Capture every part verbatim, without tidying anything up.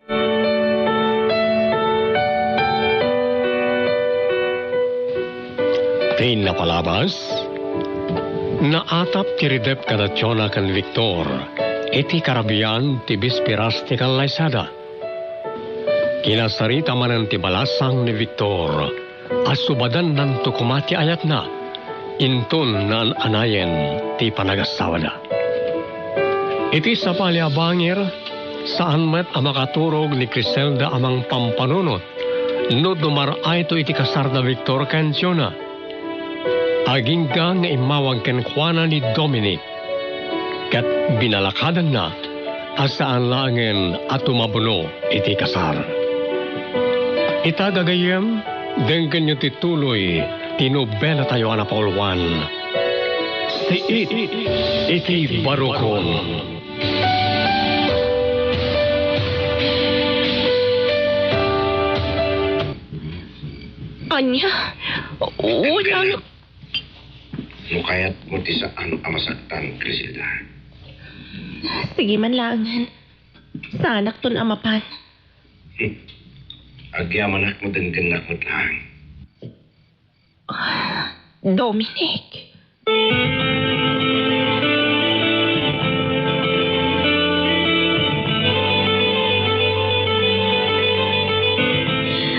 Ti napalabas, naatap ti ridep kada Jonah ken Victor iti karabian ti bisperas ti kallaysada. Kinasarita manen ti balasang ni Victor a subadannanto koma ti ayatna inton naan-anayen ti panagasawada. Iti sabali a bangir, saan met a makaturog ni Criselda a mangpampanunot no dumar-ayto iti kasar da Victor ken Jonah. Agingga nga immawag kenkuana ni Dominic, ket binalakadanna a saan laengen a tumabuno iti kasar. Ita, gagayyem, denggenyo ti tuloy ti nobelatayo a napauluan, Siit iti Barukon. Ania? Uy, ano? No kayatmo ti saan a masaktan, Criselda. Sige man laengen. Saanakton a mapan. Hmm. Agyamanak no denggennak met laeng. Dominic.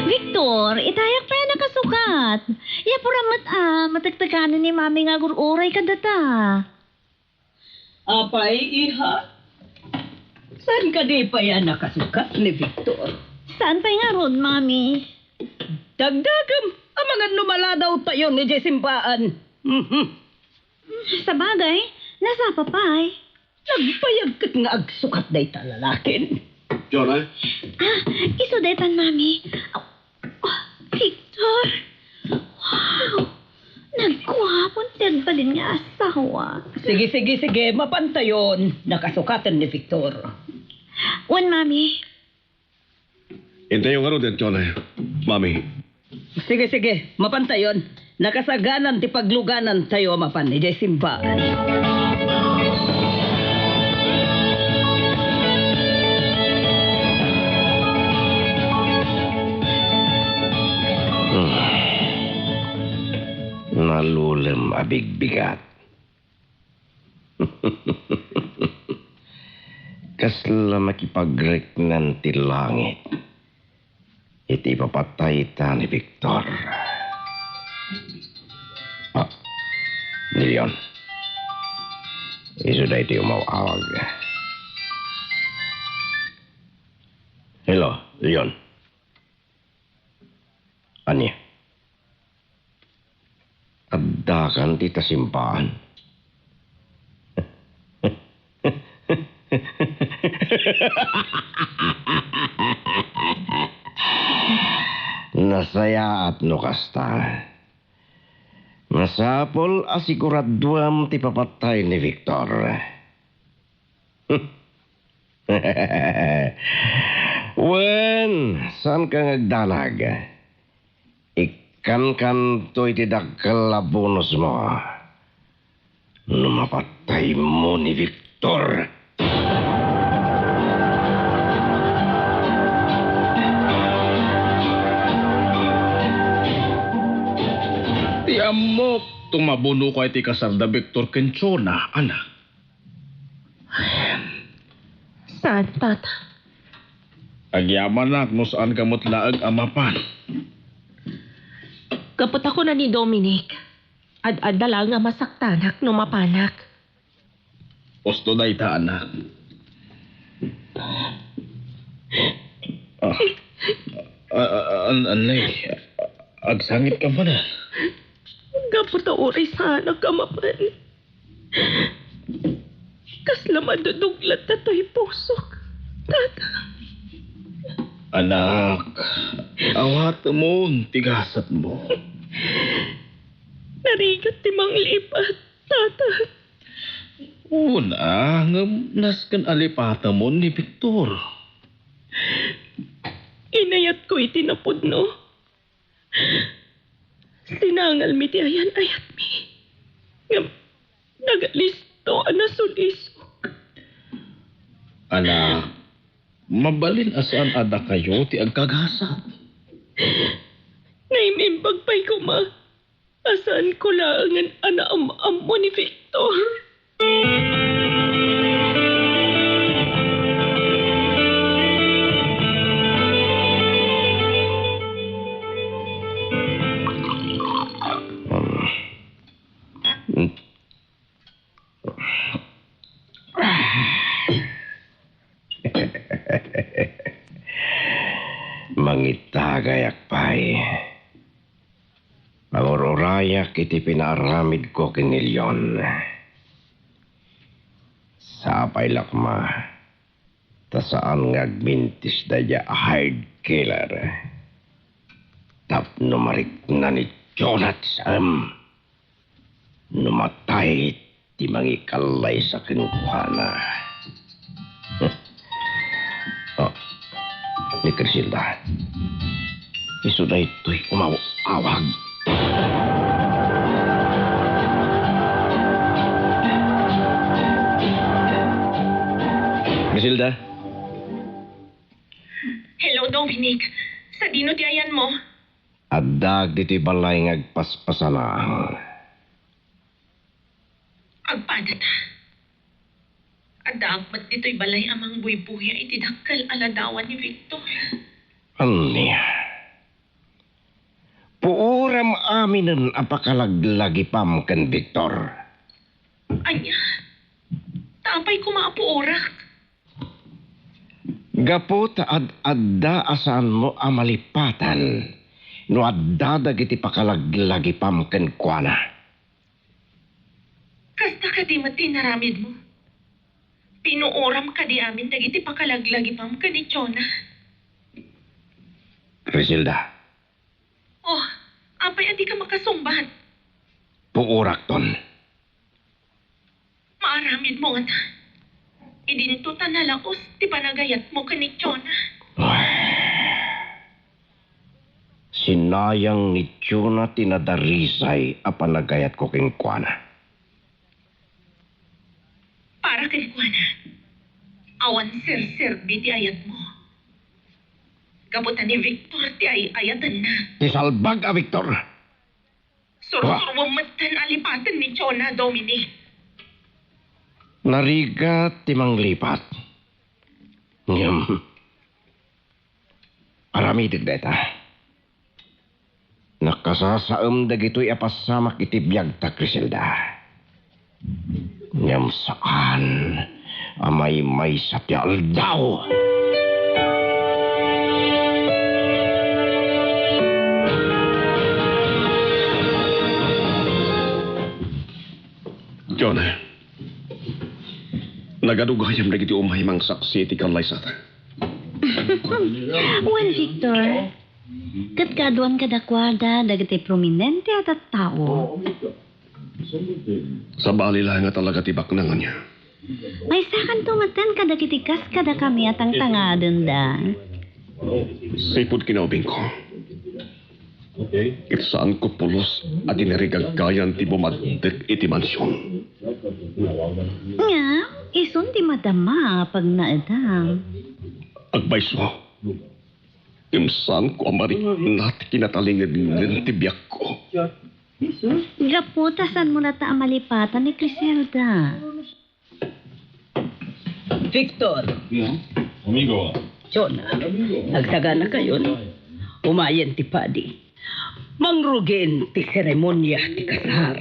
Victor, itayak pay a nakasukat. Yapuram met a matektekano ni Mami nga agur-uray kadata. Apay, iha? Saan kadi pay a nakasukat ni Victor? Saan pay ngarud, Mami? Dagdagem, amangan no maladawtayon idiay simbaan. Mhm. Sabagay, nasapa pay. Nagbayag ket nga agsukat dayta lalakin. Jonah? Ah, isu daytan, Mami. Ah, Victor! Wow! Nagguapon ti agbalin nga asawa. Sige, sige, sige. Mapantayon. Nakasukaten ni Victor. Wen, Mami. Intayo ngaruden, Jonah. Mami. Sige, sige. Mapantayon. Nakasaganan ti pagluganantayo a mapan idiay simbaan. Hmm. Nalulem a bigbigat. Kasla makipagriknan ti langit iti ipapatayta ni Victor. Ah, ni Leon. Isu daytoy umaw-awag. Hello, Leon. Ania? Addakan dita simbaan? Nasayaat no kasta. Masapul a siguraduam ti papatay ni Victor. Wen, saanka nga agdanag. Ikkankanto iti dakkel a bonusmo no mapataymo ni Victor. Ti ammok, tumabunoka iti kasar da Victor ken Jonah, anak. Saan, Tata? Agyamanak no saanka met laeng a mapan. Gapu ta kuna ni Dominic, ad-adda laeng a masaktanak no mapanak. Usto dayta, anak. Ah, ah, ah, an-, anay, agsangitka manen. Gapu ta uray saanak a mapan. Kasla maduduglat datoy pusok, Tata. Anak, awatemon ti gasatmo. Narigat ti manglipat, Tata. Una, ngem nasken a lipatemon ni Victor. Inayatko iti napudno. Sinangalmi ti ayan-ayatmi. Ngem nagalisto a nasulisok. Anak, Mabalin a saan a dakayo ti agkagasat. Naim-imbag pay koma a saanko laengen a naam-ammo ni Victor. Mangitagayak pay. Pangur-urayak iti pinaaramidko ken ni Leon. Sapay la koma, ta saan nga agmintis daydiay a hired killer. Tapno marikna ni Jonah ti saem. No matay ti mangikallaysa kenkuana. Oh, ni Criselda. Isu daytoy umaw-awag. Criselda? Hello, Dominic. Sadino ti ayanmo? Addaak ditoy balay nga agpaspasalaang. Agpadata. Addaak met ditoy balay a mangbuybuya iti dakkel a ladawan ni Victor. Ania? Puoram aminen a pakalaglagipam ken Victor. Ania? Ta apay koma a puorak? Gapu ta ad-adda a saanmo a malipatan no adda dagiti pakalaglagipam kenkuana. Kasta kadi met ti inaramidmo? Pinuoram kadi amin dagiti pakalaglagipam ken ni Jonah? Criselda. Oh, apay a dika makasungbat? Puorakton. Maaramidmo ngata. Idinto ta nalaos ti panagayatmo ken ni Jonah. Sinayang ni Jonah ti nadarisay a panagayatko kenkuana. Para kenkuana, awan serserbi ti ayatmo. Gapu ta ni Victor ti ay-ayatenna. Ti salbag a Victor! Sursuruem metten a lipaten ni Jonah, Dominic. Narigat ti manglipat. Ngem, aramidek dayta. Nakasasaem dagitoy a pasamak iti biagta, Criselda. Ngem saan a maymaysa ti aldaw. Jonah, nagadugayam dagiti umay mangsaksi iti kallaysata. Wen, Victor. Ket kaaduan kadakuada dagiti prominente a tattao. Sabali la nga talaga ti baknanganyo. Maysakanto metten kadagiti kas kadakami a tangtangaadenda. Sipud kinaubingko, ket saanko pulos a tinarigaggayan ti bumaddek iti mansion. Nga, isun ti madama a pagnaedam. Agpayso. Ngem saanko a marikna ti kinatalingedngen ti biagko. Gapu ta saanmo latta a malipatan ni Criselda. Victor. Amigo. Jonah, agsaganakayon. Umayen ti padi. Mangrugin ti seremonia ti kasar.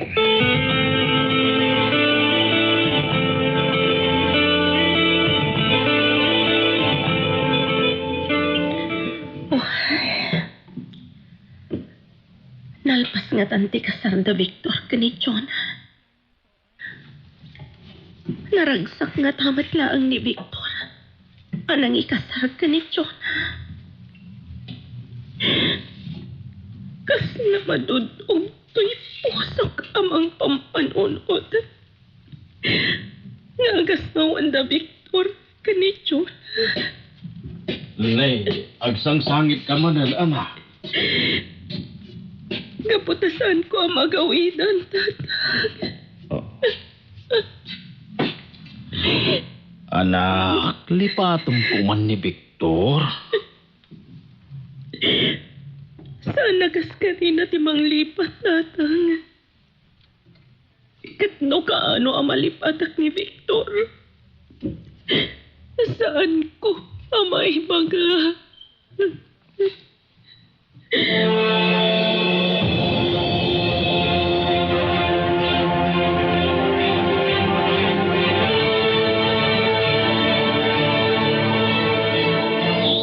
Nalpas ngatan ti kasar da Victor ken ni Jonah. Naragsak ngata met laeng ni Victor a nangikasar ken ni Jonah. Kasla madud-og toy pusok a mangpampanunot. Nga agassawan da Victor ken ni Jonah. Nay, agsangsangitka manen, ama. Gapu ta saanko a magawidan, Tatang. Oh. Anak, lipatem koma ni Victor. Saan a kaskarina ti manglipat, Tatang. Ket no kaano a malipatak ni Victor, saanko a maibaga.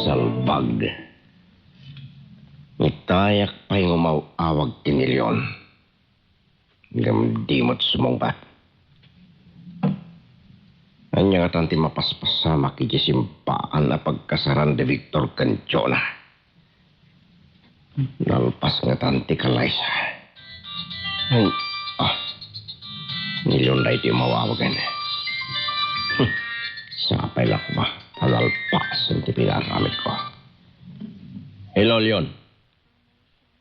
Salbag. Itayak pay nga umaw-awag ken ni Leon. Ngem di met sumungbat. Ania ngatan ti mapaspasamak idiay simbaan a pagkasaran da Victor ken Jonah? Nalpas ngatan ti kalaysa. Ay, ah. Ni Leon daytoy mawawagan. Hmm. Sapay la koma ta nalpasen ti pinaaramidko. Hello, Leon.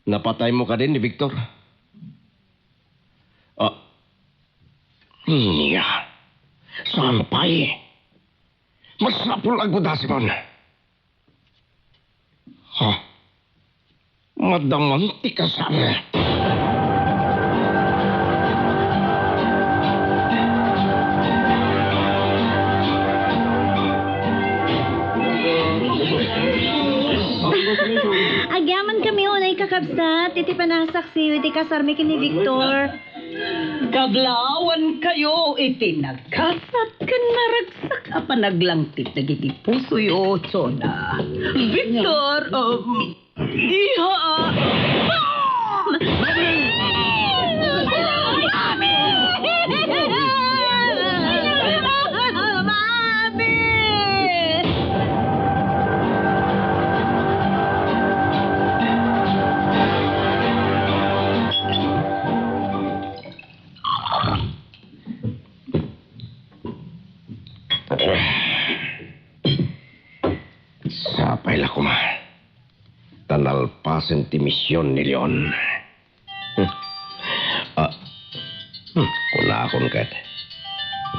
Napataymo kadi ni Victor? Ah. Nia. Saan pay? Masapul a gudasimon. Ha? Madaman ti kasar. Agyamankami unay, kakabsat, iti panasaksiyo iti kasarmi ken ni Victor. Kablawankayo iti nagkasat ken naragsak a panaglangtit dagiti pusoyo, Jonah. Victor, um, iha. Sapay la koma ta nalpasen ti mision ni Leon. Hmm. Ah. Hmm. Kunakon ket.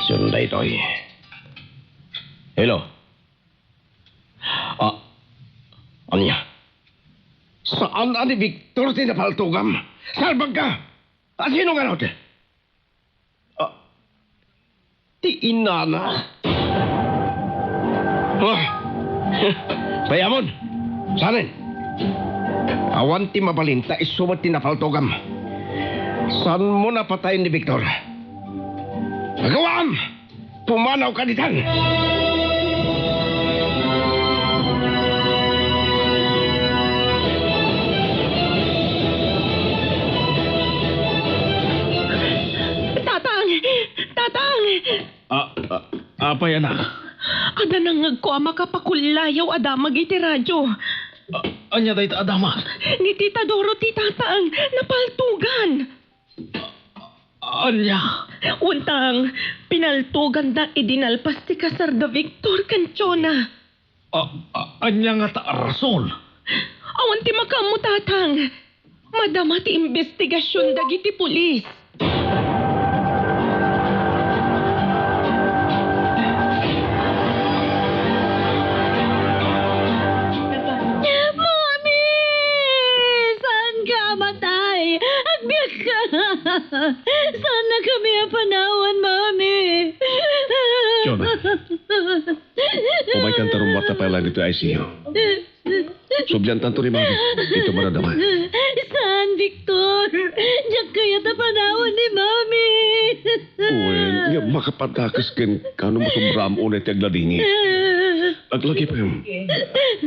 Isun daytoy. Hello. Ah. Ania? Saan a ni Victor ti napaltogam? Salbagka! A sino ngarud? Ah, ti inana. Ah. Payamon! Sanen? Awan ti mabalin ta isu met ti napaltogam. Saanmo napatay ni Victor? Agawaam! Pumanawka ditan! Tatang! Tatang! Ah, ah, apay, anak? Adda nangngegko a makapakullayaw a damag iti radio. Ah, ania dayta a damag? Ni Tita Dorothy, Tatang, napaltogan. Ania? Untang, pinaltoganda idi nalpas ti kasar da Victor ken Jonah. A-, a-, ania ngata a rason? Awan ti makaammo, Tatang. Madama ti imbestigasion dagiti pulis. Mami! Saanka a matay? Agbiagka! Saannakami a panawan, Mami! Jonah, umaykan ta rummuar ta pay laeng ditoy I C U. Subliantanto ni Mami. Ditoy madadama. Saan, Victor? Diak kayat a panawan ni Mami. Wen, nga makapadakes kenka no masobraam unay ti agladingit. Aglagipem.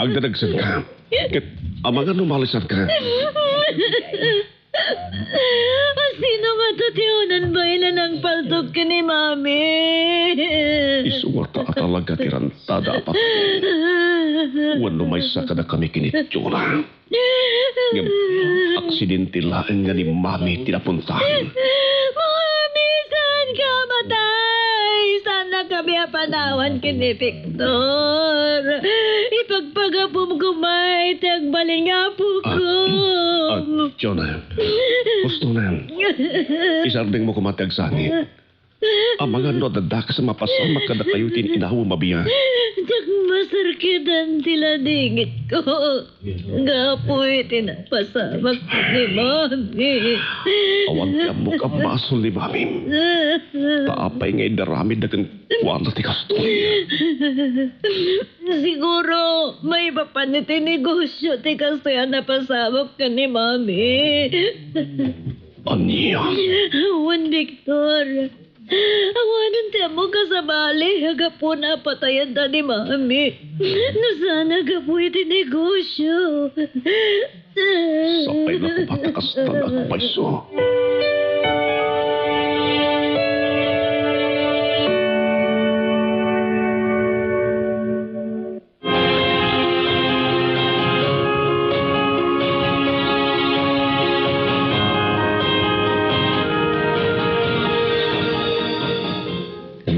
Agdadagsenka. Ket amangan no malisanka. Sino ngata ti unan bain a nangpaltok ken ni Mami? Isu ngata a talaga ti rantada a patay. Wenno maysa kadakami ken ni Jonah. Ngem aksidente laeng nga ni Mami ti napuntahan. Mami, saanka a matay? Saannakami a panawan ken ni Victor. Ipagpagapom koma iti agbalin nga apokom. Ah, ah, Jonah. Husto na. Isardengmo koma ti agsangit. Amangan no adda dakes a mapasamak kadakayo ti inawem a biag. Diak masarkidan ti ladingitko. Gapu iti napasamak ni Mami. Awan ti ammok a basol ni Mami. Ta apay nga idaramidda kenkuana ti kastoy? Siguro, maipapan iti negosio ti kastoy a napasamak ken ni Mami. Ania? Wen, Victor. Awanen ti ammok a sabali a gapuna a patayenda ni Mami. No saan a gapu iti negosio. Sapay la koma ta kasta nga agpayso.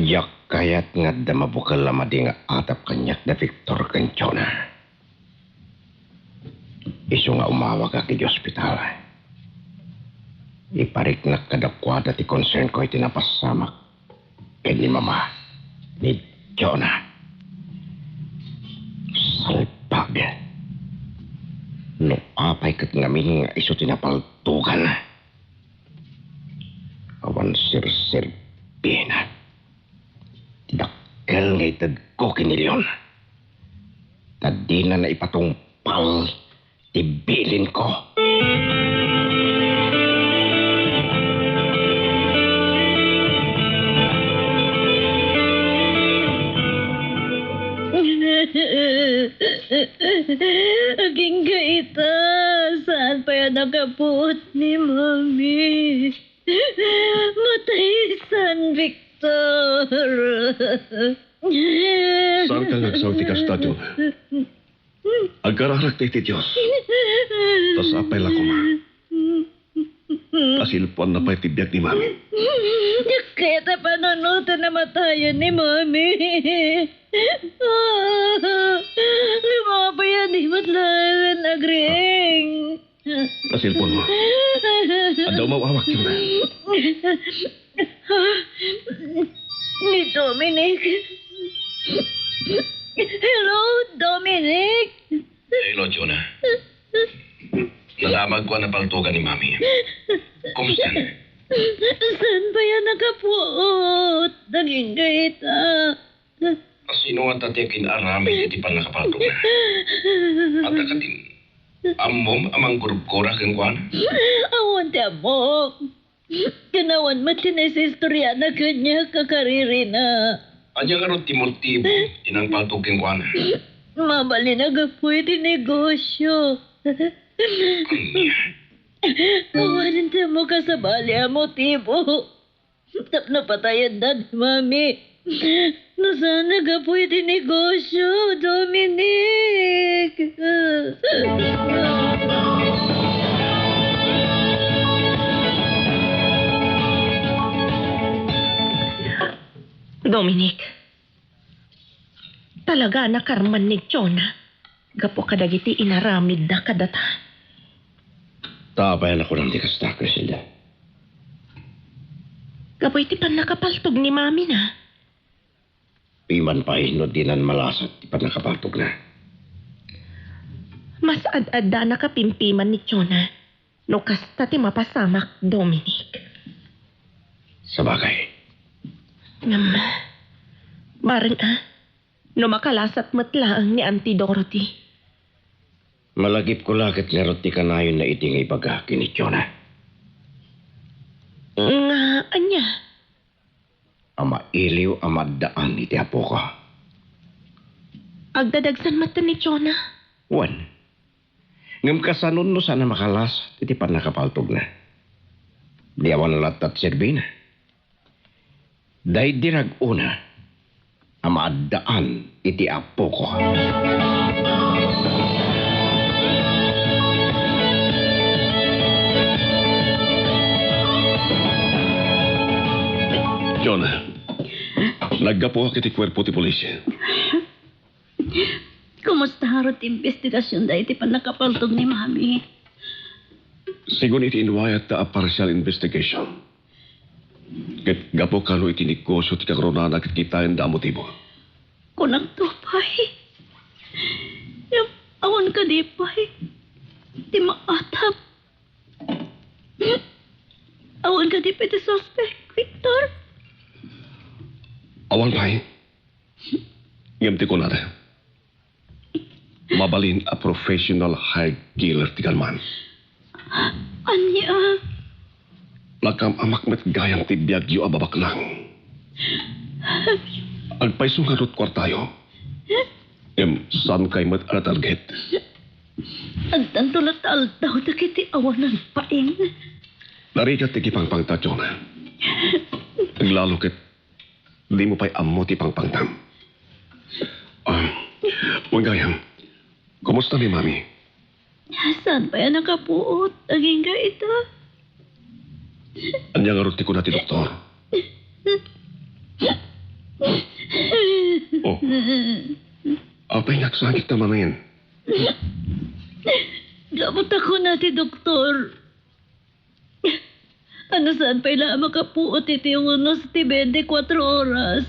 Diak kayat nga adda mabukel a madi nga atap kaniak da Victor ken Jonah. Isu nga umawagak iti ospital, ipariknak kadakuada ti concernko iti napasamak ken ni Mama ni Jonah. Salbag. No apay ket ngamin nga isu ti napaltugan. Awan serserbina. Dakkel nga itedko ken ni Leon. Ta dina na ipatungpal ti bilinko. Agingga ita, saan pay a nakapuot ni Mami? Mataysan, Victor. Saanka nga agsaw iti kasta, Jonah. Agkararagta iti Dios. Ta sapay la koma a silpuanna pay ti biag ni Mami. Diak kayat a panunoten a matayen ni Mami. Lumapay a di met laeng agriing. Nasilpon mo. Adda umawawak, Jonah. Ni Dominic. Hello, Dominic. Hello, Jonah. Nadamagko a napaltugan ni Mami. Kumusta? Saan pay a nakapuot? Naging gayta. Sino ngata ti akin-aramid iti pannakapaltogna? Adda katin, ammom a manggurgura kenkuana? Awan ti ammok. Ken awan met ti naisistoriana kaniak a karirina. Ania ngarud ti motibo ti nangpaltog kenkuana? Mabalin a gapu iti negosio. Ania? Awanen ti ammok a sabali a motibo. Tapno patayenda ni Mami. No saan a gapu iti negosio, Dominic. Dominic, talaga a nakarman ni Jonah gapu kadagiti inaramidda kadata. Ta apay a nakunam ti kasta, Criselda? Gapu iti pannakapaltog ni Mami na. Piman pay no dinan malasat ti pannakapaltogna. Mas ad-adda a nakapimpiman ni Jonah no kasta ti mapasamak, Dominic. Sabagay. Ngem, bareng a, no makalasat met laeng ni Auntie Dorothy. Malagipko la ket ngarud ti kanayonna idi nga ibaga ken ni Jonah. Nga ania? A mailiw a maaddaan iti apoko. Agdadagsan met ni Jonah? Wen. Ngem kasano no saan a makalasat iti pannakapaltogna? Di awan latta ti serbina. Daydi rag-ona a maaddaan iti apoko. Jonah, naggapuak iti kuerpo ti pulis. Kumusta ngarud ti investigasionda iti pannakapaltog ni Mami? Sigun iti inwayatta a partial investigation, Ket gapu kano iti negosio ti kagrunana ket kitaen da a motibo? Kunakto pay. Ngem awan kadi pay ti maatam? Awan kadi pay ti suspek, Victor? Awan pay. Ngem ti kunada, mabalin a professional hired killer ti gunman. Ania? Nakaam-amak met gayam ti biagyo a babaknang. Agpayso ngarud kuartayo. Ngem saankay met a natarget. Addanto latta aldaw dagiti awanan paing. Narigat ti kipangpangta, Jonah. Aglalo ket dimo pay ammo ti pangpangtam. Ah, wen gayam, kumusta ni Mami? Saan pay a nakapuot agingga ita? Ania ngarud ti kuna ti doktor? Oh. Apay nga agsakit ta manen? Gapu ta kuna ti doktor, ano, saan pay la a makapuot iti unos ti twenty-four oras?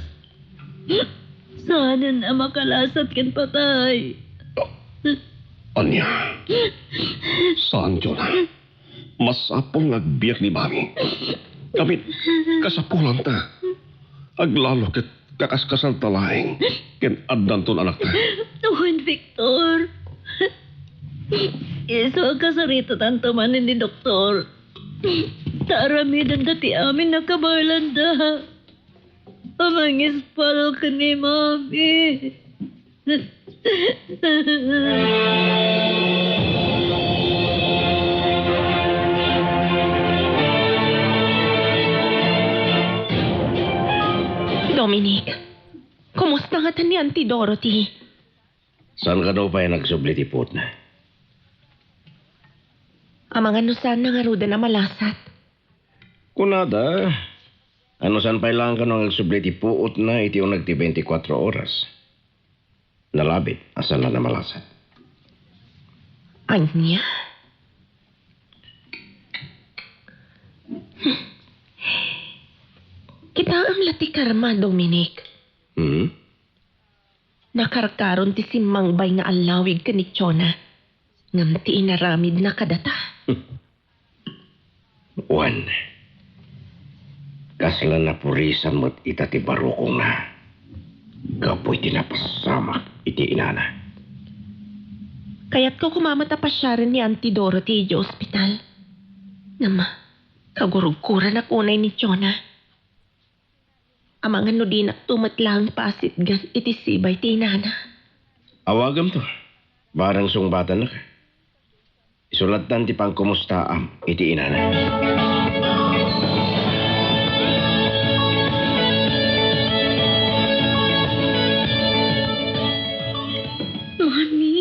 Saanen a makalasat ken patay. Ania? Saan, Jonah? Masapul nga agbiag ni Mami. Kami, kasapulanta. Aglalo ket kakaskasalta laeng ken addanton anakta. Wen, Victor. Isu a kasaritatanto manen ni doktor. Ta aramidenda ti amin a kabaelanda a mangispal ken ni Mami. Dominic, kumusta ngata ni Auntie Dorothy? Saan kano pay a nagsubli ti puotna? Amangan no saanna ngaruden a malasat. Kunada, ano, saan pay laeng kano nga agsubli ti puotna iti uneg ti twenty-four oras? Nalabit a saanna a malasat. Ania? Kitaem la ti karma, Dominic. Hmm? Nakarkaron ti simmangbay nga allawig ken ni Jonah, ngem ti inaramidna kadata. Wen, kasla napurisan met ita ti barukongna gapu iti napasamak iti inana. Kayatko koma met a pasiaren ni Auntie Dorothy idiay ospital. Ngem, kagurugkoranak unay ni Jonah. Amangan no dinakto met laeng pasitgan iti sibay ti inana. Awagamto. Barang sungbatannak. Isu lattan ti pangkumustaam iti inana. Mami,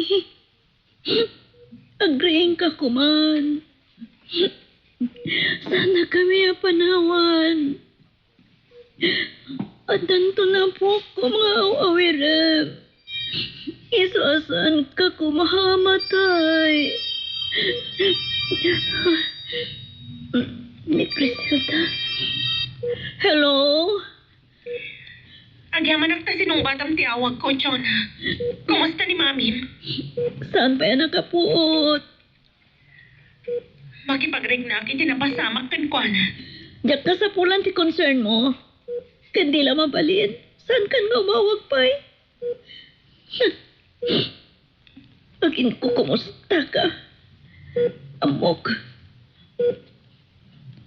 agriingka koman. Saannakami a panawan. Addanto napukom nga aw-awirem. Isu a saanka koma a matay. Ni Criselda. Hello? Agyamanak ta sinungbatam ti awagko, Jonah. Kumusta ni Mamim? Saan pay a nakapuot? Makipagriknak iti napasamak kenkuana. Diak kasapulan ti concern mo. Ken di la mabalin, saankan nga umawag pay? Aginkukumusta ka? Ammok.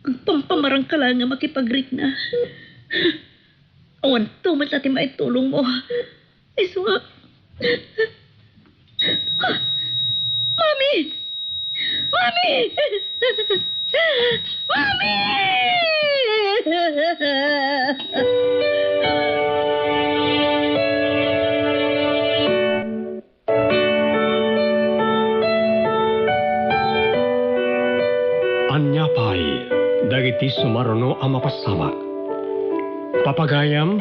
Agpampamarangka laeng nga makipagrikna. Awanto met la ti maitulongmo. Isu nga. Mami! Mami! Mami! Ania pay dagiti sumaruno a mapasamak? Papagayam,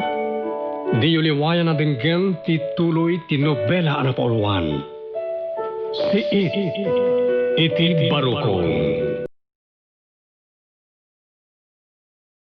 diyo liwayan a denggen ti tuloy ti nobela a napauluan, Siit iti Barukong.